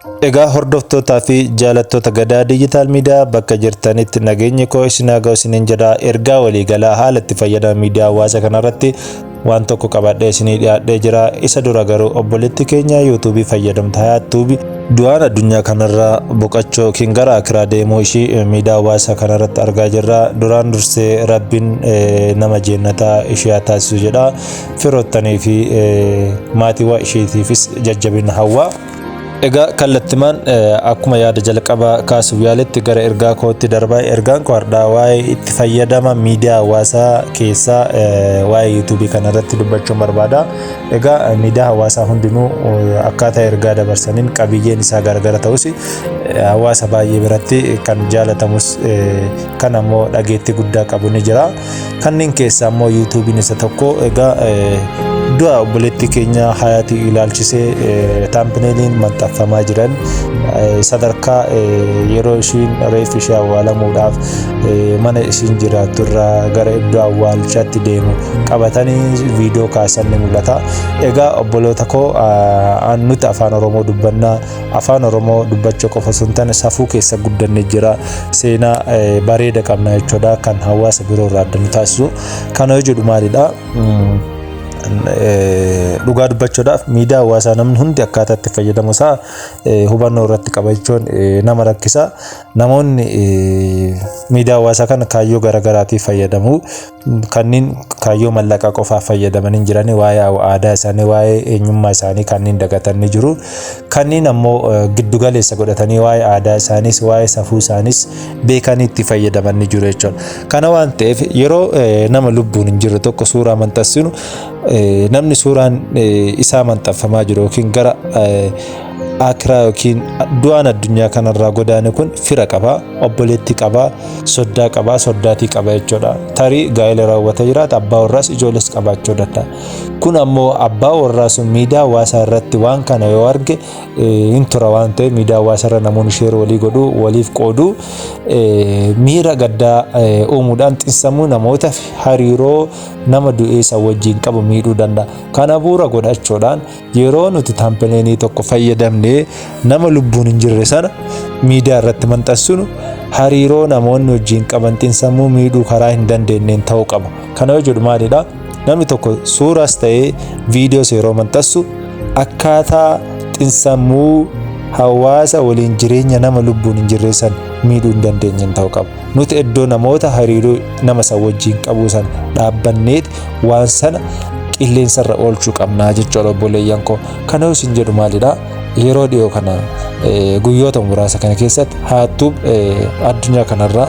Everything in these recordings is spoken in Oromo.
Egaa hordoftootaa fi jaalattoota Gadaa Digital Media bakka jirtanitti nageenyi koo isin haa ga'u isiniin jedha. Ergaa waliigalaa haala itti fayyadama miidiyaa hawaasa kanarratti waan tokko qabadhee isinii dhiyaadhee jira. Isa dura garuu obboleetti keenya yuutuubii fayyadamtu Hayaat Tuubi du'aan addunyaa kanarraa boqachuu yookiin gara akiraa deemuu ishii miidiyaa hawaasaa kanarratti argaa jirra. Duraan dursee Rabbiin nama jeennataa ishee haa taasisu jedha. Firoottanii fi maatiiwwan isheetiifis jajjabina hawwa. Egaa kallattimaan akkuma yaada jalqaba kaasuuf yaaletti gara ergaa kootti darbaa. Ergaan koo har'aa waa'ee itti fayyadama miidiyaa hawaasaa keessaa waa'ee yuutuubii kanarratti dubbachuun barbaada. Egaa miidiyaa hawaasaa hundinuu akkaataa ergaa dabarsaniin qabiyyeen isaa garagara ta'us hawaasa baay'ee biratti kan jaalatamus kan ammoo dhageettii guddaa qabu ni jira. Kanneen keessaa ammoo yuutuubiin isa tokko. Egaa du'a obboleettii keenya Hayaatii ilaalchisee taampineeliin maxxanfamaa jiran sadarkaa yeroo ishiin reeffi ishee awwaalamuudhaaf mana ishiin jiraattu irraa gara iddoo awwaalchaatti deemu qabatanii viidiyoo kaasan ni mul'ata. Egaa obboloota koo, nuti afaan Oromoo dubbannaa. Afaan Oromoo dubbachuu qofa osoo hin taane safuu keessa guddanne jira. Seenaa bareeda qabna jechuudha kan hawaasa biroo irraa adda nu taasisu. Kana yoo jedhu maalidha? Dhugaa dubbachuudhaaf miidiyaa hawaasaa namni hundi akkaataa itti fayyadamu isaa hubannoo irratti qabachuun nama rakkisa. Namoonni miidiyaa hawaasaa kana kaayyoo garaagaraatiif fayyadamu. Kanneen kaayyoo mallaqaa qofaaf fayyadaman hin jirani, waa'ee aadaa isaanii, waa'ee eenyummaa isaanii kanneen dagatan ni jiru. Kanneen ammoo giddu galeessa godhatanii waa'ee aadaa isaaniis waa'ee safuu isaaniis beekanii itti fayyadaman ni jiru jechuudha. Kana waan ta'eef yeroo nama lubbuun hin jirre tokko suuraa maxxansinu, namni suuraan isaa maxxanfamaa jiru yookiin gara akiraa yookiin du'aan addunyaa kanarraa godaane kun fira qaba, obboleettii qaba, soddaa qaba, soddaatii qaba jechuudha. Tarii gaa'ela raawwatee jiraata, abbaa warraas ijoollees qabaachuu danda'a. Kun ammoo abbaa warraa sun miidiyaa hawaasaa irratti waan kana yoo arge hin tura waan ta'eef, miidiyaa hawaasaa irra namoonni share walii godhuu, waliif qooduu, miira gaddaa uumuudhaan xinsammuu namoota hariiroo nama du'ee isa wajjin qabu miidhuu danda'a. Kana bu'uura godhachuudhaan yeroo nuti thumbnailii tokko fayyadamnee nama lubbuun hin jirre sana miidiyaa irratti maxxansinu, hariiroo namoonni wajjin qaban xinsammuu miidhuu karaa hin dandeenyeen ta'uu qaba. Kana yoo jedhu maalidha? Namni tokko suuraas ta'ee viidiyoos yeroo maxxansu akkaataa xinsammuu hawaasa waliin jireenya nama lubbuun hin jirre san miidhuu hin dandeenyeen ta'uu qaba. Nuti iddoo namoota hariiroo nama san wajjin qabu san dhaabbanneet waan sana qilleensarra oolchuu qabnaa jechuudha, obboleeyyan koo. Kana yoo isin jedhu maalidha? Yeroo dhiyoo kana, guyyoota muraasa kana keessatti Hayaat Tube addunyaa kanarraa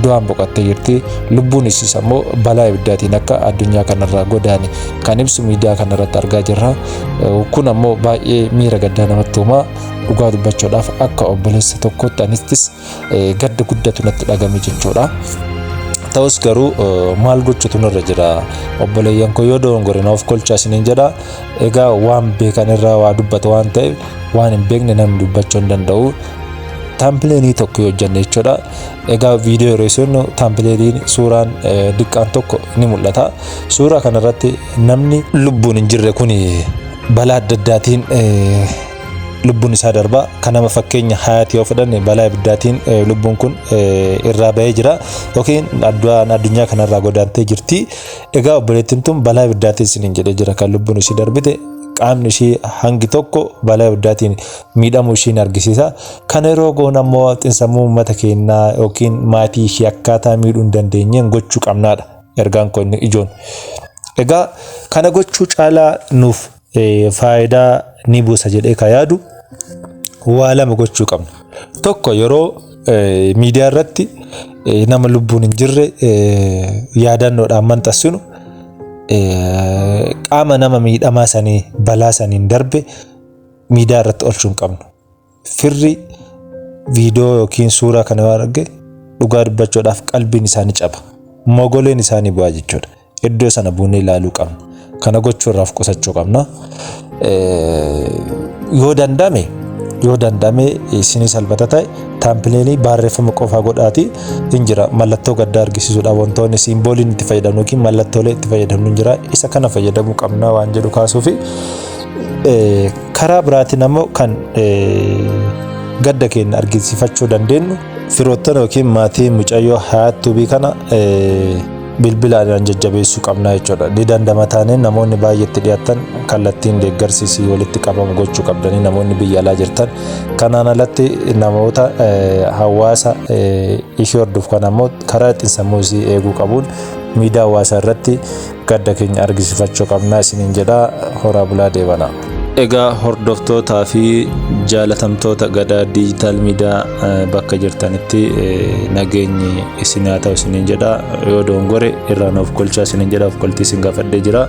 du'aan boqottee jirti. Lubbuun isiis ammoo balaa ibiddaatiin akka addunyaa kanarraa godaane kan ibsu miidiyaa kanarratti argaa jirra. Kun ammoo baay'ee miira gaddaa namatti uumaa. Dhugaa dubbachuudhaaf akka obboleessa tokkotti anistis gadda guddatu natti dhagame jechuudha. Ta'us garuu maal gochuutu nurra jira? Obboleeyyan koo, yoo dogongore na of kolchaa isiniin jedha. Egaa waan beekan irraa waa dubbata waan ta'eef waan hin beekne namni dubbachuu hin danda'u. Thumbnailii tokko yoo hojjenne jechuudha. Egaa viidiyoo yeroo isin thumbnailiin suuraan diqqaan tokko ni mul'ata. Suuraa kanarratti namni lubbuun hin jirre kun balaa adda addaatiin lubbuun isaa darba. Kan nama fakkeenya Hayaati yoo fudhanne, balaa ibiddaatiin lubbuun kun irraa bahee jira yookiin addunyaa kanarraa godaantee jirti. Egaa obboleettiin tun balaa ibiddaatiin isiniin jedhee jira kan lubbuun ishii darbite, qaamni ishii hangi tokko balaa ibiddaatiin miidhamuu ishiin argisiisa. Kana yeroo goon ammoo xinsammuu uummata keenyaa yookiin maatii ishii akkaataa miidhuu hin dandeenyeen gochuu qabnaadha. Ergaan kun inni ijoon. Egaa kana gochuu caalaa nuuf faayidaa ni buusa jedhee ka yaadu waa lama gochuu qabna. Tokko, yeroo miidiyaa irratti nama lubbuun hin jirre yaadannoodhaan maxxansinu, qaama nama miidhamaa sanii balaa saniin darbe miidiyaa irratti oolchuu hin qabnu. Firri viidiyoo yookiin suuraa kana yoo arge, dhugaa dubbachuudhaaf qalbiin isaanii caba. Mogoleen isaanii bu'aa jechuudha. Iddoo sana buunee ilaaluu qabna. Kana gochuu irraa of qusachuu qabna. Yoo danda'ame, isinii salphata ta'e, thumbnailii barreeffama qofaa godhaati hin jira. Mallattoo gaddaa argisiisuudhaaf wantoonni symboliin itti fayyadamnu yookiin mallattoolee itti fayyadamnu hin jira. Isa kana fayyadamuu qabna waan jedhu kaasuufi. Karaa biraatiin ammoo kan gadda keenya argisiifachuu dandeenyu firoottan yookiin maatii mucayyoo Hayaat Tuubii kana bilbilaan jajjabeessuu qabna jechuudha. Ni dandama taaneen namoonni baay'eetti dhiyaatan kallattiin deeggarsi isii walitti qabamu gochuu qabdanii namoonni biyya alaa jirtan. Kanaan alatti namoota hawaasa ishee hordofu kan ammoo karaa xiinsammuu isii eeguu qabuun miidiyaa hawaasaa irratti gadda keenya argisiifachuu qabnaa isiniin jedha. Horaa bulaa deebanaa. Egaa hordoftootaa fi jaalatamtoota Gadaa Diijitaal Miidiyaa bakka jirtanitti nageenyi isin haa ta'u isiniin jedha. Yoo dogongore irraa nuuf kolchaa isiniin jedha, of koltii isin gaafadhee jira.